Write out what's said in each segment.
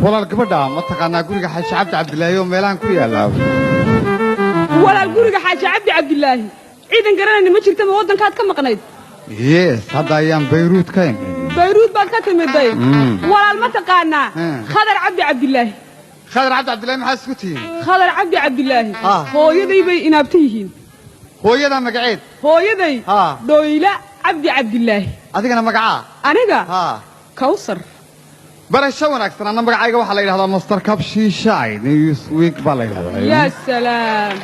Walaal, gabadha ma taqaanaa guriga Xaaji Cabdi Cabdilaahi oo meelahan ku yaalla? Walaal, guriga Xaaji Cabdi Cabdilaahi ciidan garanayna ma jirta. Ma waddankaad ka maqnayd? Yes, hadda ayaan Bayruud ka imid. Bayruud baad ka timiday? Walaal, ma taqaanaa Khadar Cabdi Cabdilaahi? Khadar Cabdi Cabdilaahi maxaa isku tihiin? Khadar Cabdi Cabdilaahi hooyaday bay inaabta yihiin. Hooyadaa magaceed? Hooyaday Dhoyla Cabdi Cabdilaahi. Adigana magacaa? Aniga Kawsar. Barasho wanaagsan. Anna magacayga waxaa la yidhahdaa Master Kabshiishaay, Newsweek baa la yidhahdaa. Yaa salaam!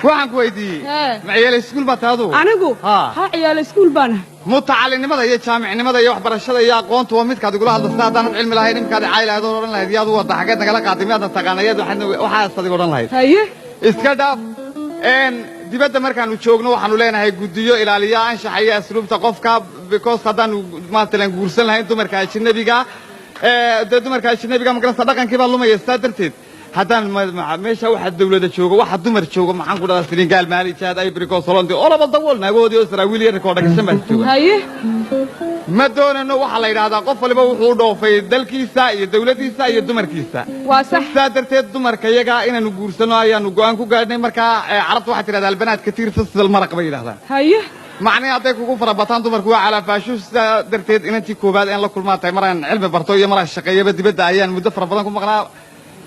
Waxaan ku weydiiyey, ma ciyaal iskuul baa tahay adugu? Anigu? Ha, ciyaala iskuul baan ahay. Mutacallinimada iyo jaamicnimada iyo waxbarashada iyo aqoontu waa midkaad igula hadlasta. Haddaanad cilmi lahayn, imikaad caay lahayd oo odhan lahayd, "Yaad u wadda? Xaggeed nagala qaaday? Miyaadna taqaana?" Yaad waxaas adiga odhan lahayd. Haye. Iska dhaaf. Dibadda markaanu joogno waxaanu leenahay guddiyo ilaaliya anshaxa iyo asluubta qofka, because haddaanu matalan guursan lahayn dumarka ajnabiga, dee dumarka ajnabiga magarasa dhaqankii baa lumaya. Sidaa darteed haddaan meesha waxa dawlada joogo, waxa dumar joogo, maxaan ku dhahdaa, Senegal, Mali, Chad, Ivory Coast, Holland, all over the world, naagoodii oo saraawiil iyo rikoodha gashan baa jooga. Haye. Ma doonano. Waxaa la yidhahdaa qof waliba wuxuu u dhoofay dalkiisa iyo dawladdiisa iyo dumarkiisa. Waa sax. Sidaa darteed dumarka iyaga inaanu guursano ayaanu go'aan ku gaadhnay. Markaa Carabta waxay tidhahdaa البنات كتير فسد المرق bay yidhahdaan. Haye. Macnihi hadday kugu fara bataan dumarku waa calaafaashu. Sidaa darteed inantii koowaad in la kulmaa tahay. Maraan cilmi barto iyo maraan shaqeeyaba dibadda ayaan muddo fara badan ku maqnaa.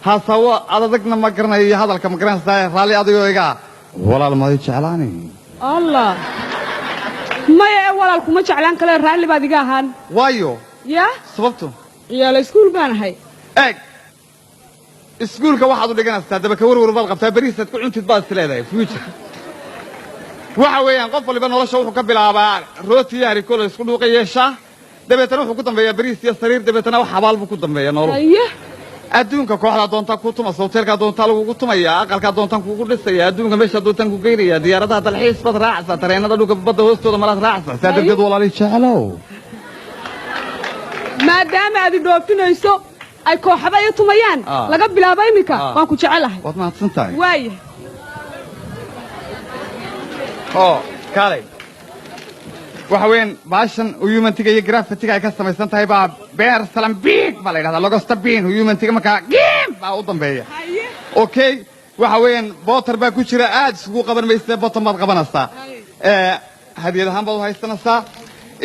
Hasawo adadagna ma garanayo iyo hadalka ma garanaysaa. Raalli adigoo iga ah, walaal, maadi jeclaani? Allah, maya ee walaal, kuma jeclaan kale, raalli baad iga ahaan. Waayo? Yaa? Sababtu? Ciyaala iskuul baan ahay. Eeg, iskuulka waxaad u dhiganaysaa daba ka warwar baad qabtaa, beriisaad ku cuntid baad is leedahay future. Waxa weeyaan qof waliba nolosha wuxuu ka bilaabaa rooti iyo hariko la isku dhuuqa yeeshaa, dabeetana wuxuu ku dambeeyaa beriis iyo sariir, dabeetana wax xabaal buu ku dambeeyaa nolol. Haye. Adduunka kooxdaa doontaa ku tumasa, hoteelkaa doontaa lagugu tumaya, aqalkaa doontaan kugu dhisaya, adduunka meeshaa doontaan ku geynaya, diyaaradaha dalxiis baad raacaysaa, tareenada dhulka badda hoostooda malaad raacaysaa. Saa darteed, walaali jeclow, Maadaama aad idhoofinayso, ay kooxaba iyo tumayaan, laga bilaabo iminka waan ku jecelahay. Waad mahadsan tahay. Waaya. Oo kaalay, waxa weeyaan baashan humantiga iyo graffitiga ay ka samaysan tahay baa beer salambiig baa la yidhahdaa, logosta bin humantiga, markaa giim baa u dambeeya. Haye. Okay, waxa weeyaan bootar baa ku jira, aad isugu qaban maysa, bottom baad qabanaysaa. Hadiyad ahaan baad u haysanaysaa.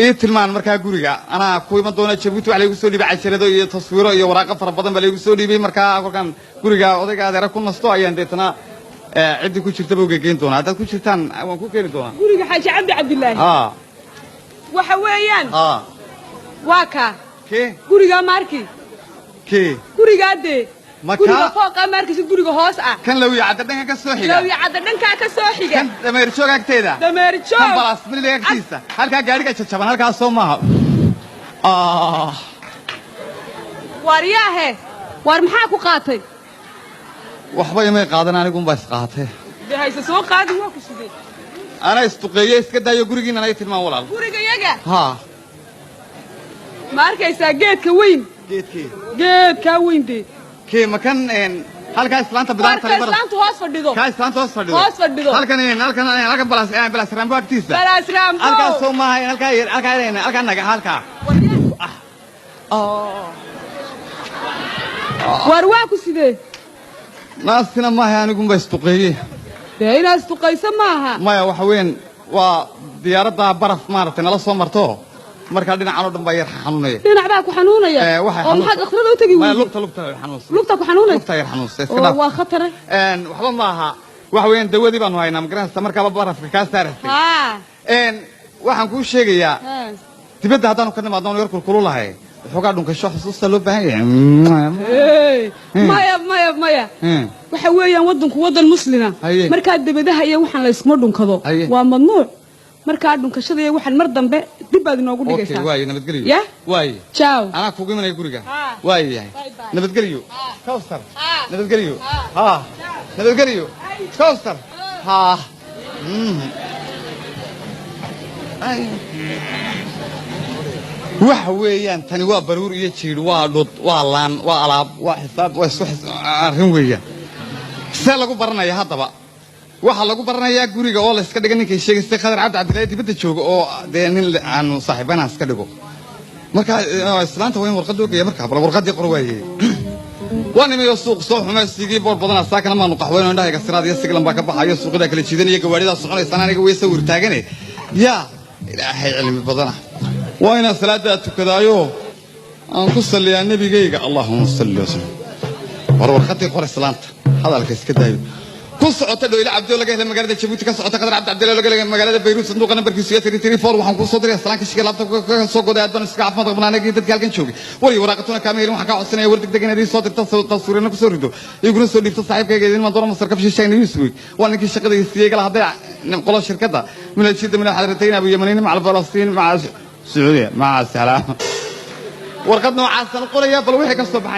Ii tilmaan markaa guriga, anaa ku iman doona Jabuuti. Waxa laygu soo dhiibay cajalado iyo taswiiro iyo waraaqo fara badan baa laygu soo dhiibay. Markaa kolkaan guriga odayga adeera ku nasto ayaan deetana ciddii ku jirtaba uga geyn doonaa. Haddaad ku jirtaan waan ku keeni doonaa. Guriga Xaaji Cabdi Cabdilaahi waxa weeyaan waa kaa. Kee? Gurigaa maarki. Kee? Gurigaa dee. Ma guriga kaa? Fooqaa maarkisid, guriga hoos ah. Kan Lawiya Cadda dhanka ka soo xiga? Lawiya Cadda dhankaa ka soo xiga. Kan Dameer Joog agteeda? Dameer Kan Joog. Balaasmiliga agtiisa, halkaa gaadhiga jajaban, halkaas soo maaha? Ah. Waar yaahe, waar maxaa ku qaatay? Waxba imay qaadan, anigunbaa isqaatay. Dee hayse soo qaadin, waa ku sidee? Anaa isduqeeye, iska daayo. Gurigiina naga tilmaan, walaal. Guriga yaga? Haa. Ma arkaysaa geedka weyn? Geedkii? Geedkaa weyn dee. Kee? Ma kan halkaa islaanta bidaarta Waarka islaantu hoos fadhido. Kaa islaanta hoos fadhido? Hoos fadhido. Halkan halkan halkan balas Rambo agtiisa? Balaas Raambo. Halkaas soo maaha? Halkaa halkaa halkaa naga halkaa. Waar waa ku sidee? Naasina maaha, anigunbaa isduqeeye. Dee inaad isduqayso maaha. Maya, waxa weeyaan waa diyaaradda baraf maaragtay nala soo marto, markaa dhinacan oo dhan baa yar xanuunaya. Dhinac baa ku xanuunaya? Waxay Oo maxaad dhakhtarada u tegi Maya. weyday? Lugta xanuunsan. Lugta ku xanuunaysa? Lugta yar xanuunsan, iska Oo dhaaf. waa khatare. Waxba ma aha. Waxa weeyaan dawadii baanu haynaa, magaranaysa, markaaba barafka kaa saaraysay. Waxaan kuu sheegayaa, dibadda haddaanu ka nimaadno oonu yar kulkulu lahay, waxoogaa dhunkasho xusuusta loo baahan yahay. Hey, maya, maya, maya. Waxa weeyaan waddanku waddan muslima. Markaa debadaha iyo waxaan la iskuma dhunkado. Waa mamnuuc. Markaa dhunkashada iyo waxaan mar dambe dib baad inoogu Okay. dhigaysaa. Waaye, nabadgelyo. Ya? Waaye. Ciao. Anaa kugu imanaya guriga. Waaye yahay. Bye bye. Nabadgelyo, Kawsar. Nabadgelyo. Ha, nabadgelyo, Kawsar. Ha. Ay. Waxa weeyaan tani waa baruur iyo jiidh, waa dhud, waa laan, waa alaab, waa xisaab, waa isku arrin weeyaan. See lagu baranaya haddaba? Waxaa lagu baranayaa guriga oo la iska dhiga ninkay sheegaystay Khadar Cabdi Cabdillahi dibadda jooga, oo dee nin aanu saaxiibanaa iska dhigo. Marka islaanta waa in warqad loo geeya. Markaa bal warqaddii qor waayey. Waa nimiyo suuq soo xumay, sigii boor badanaa. Saakana maanu qaxweyno, indhahayga siraad iyo siglan baa ka baxayo, suuqyadaa kala jiidanaya, gawaaridaa soconaysaan, aniga way sawir taagane. Yaa Ilaahay cilmi badana! Waa inaan salaaddaa tukadaayo, aan ku salliyaa nebigayga. Allahuma salli wasallam. War warqaddii qor, islaanta hadalka iska daayo. Ku socota Dhoyle Cabdi oo laga helay magaalada Jabuuti, ka socota Qadar Cabdi Cabdilla oo laga helay magaalada Bayruut, sanduuqa nambarkiisu yahay 334. Waxaan kuu soo diray salaan kashiga laabta ka soo goday. Aad baan iska caafimaad qabnaa anagii dadkii halkan joogay. War iyo waraaqatuna kaama helin. Waxaan kaa codsanaya war degdeg inaad ii soo dirto, taswiirana kusoo rido, iguna soo dhiibto. Saaxiibkayga idin maan doona Masar Kabshi Newsweek, waa ninkii shaqada siiyey. Gala hadday qolo shirkadda min aljidda min alxadratayn abu yamaniin maca Falastiin maca Sacuudiya maca salaam. Warqad noocaasaan qoraya, bal wixii ka soo baxan.